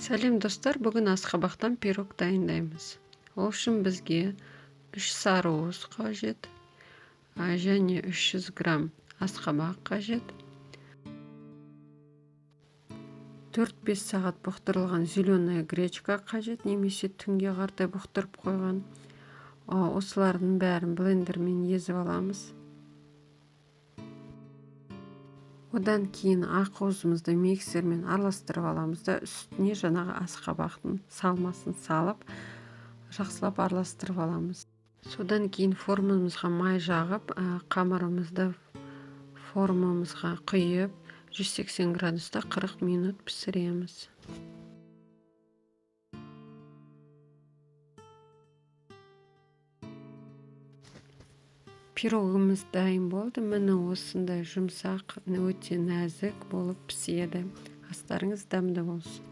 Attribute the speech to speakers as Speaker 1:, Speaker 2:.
Speaker 1: Сәлем, достар! Бүгін асқабақтан пирог дайындаймыз. Ол үшін бізге 3 сарыуыз қажет және 300 грамм асқабақ қажет. 4-5 сағат бұқтырылған зеленая гречка қажет, немесе түнге қаратай бұқтырып қойған. Осылардың бәрін блендермен езіп аламыз. Одан кейін ақуызымызды миксермен араластырып аламыз да, үстіне жаңағы асқабақтың салмасын салып, жақсылап араластырып аламыз. Содан кейін формамызға май жағып, қамырымызды формамызға құйып, 180 градуста 40 минут пісіреміз. Пирогымыз дайын болды. Міне, осындай жұмсақ, өте нәзік болып піседі. Астарыңыз дәмді болсын.